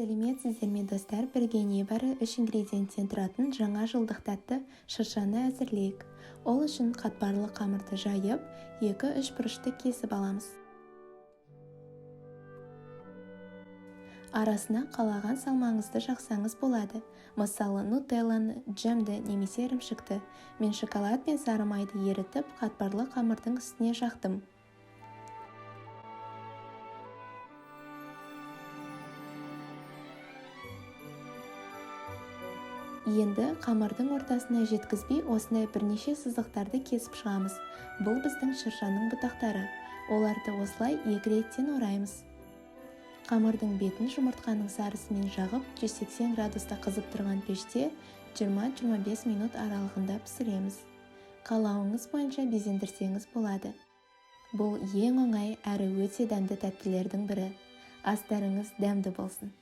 Сәлеметсіздер ме, достар! Бірге небәрі 3 ингредиенттен тұратын жаңа жылдық тәтті шыршаны әзірлейік. Ол үшін қатпарлы қамырды жайып, 2-3 бұрышты кесіп аламыз. Арасына қалаған салмаңызды жақсаңыз болады. Мысалы, нутелланы, джемді немесе ірімшікті. Мен шоколад пен сары майды ерітіп, қатпарлы қамырдың үстіне жақтым. Енді қамырдың ортасына жеткізбей, осындай бірнеше сызықтарды кесіп шығамыз. Бұл біздің шыршаның бұтақтары. Оларды осылай 2 реттен ораймыз. Қамырдың бетін жұмыртқаның сарысымен жағып, 180 градуста қызып тұрған пеште 20-25 минут аралығында пісіреміз. Қалауыңыз бойынша безендірсеңіз болады. Бұл ең оңай әрі өте дәмді тәттілердің бірі. Астарыңыз дәмді болсын.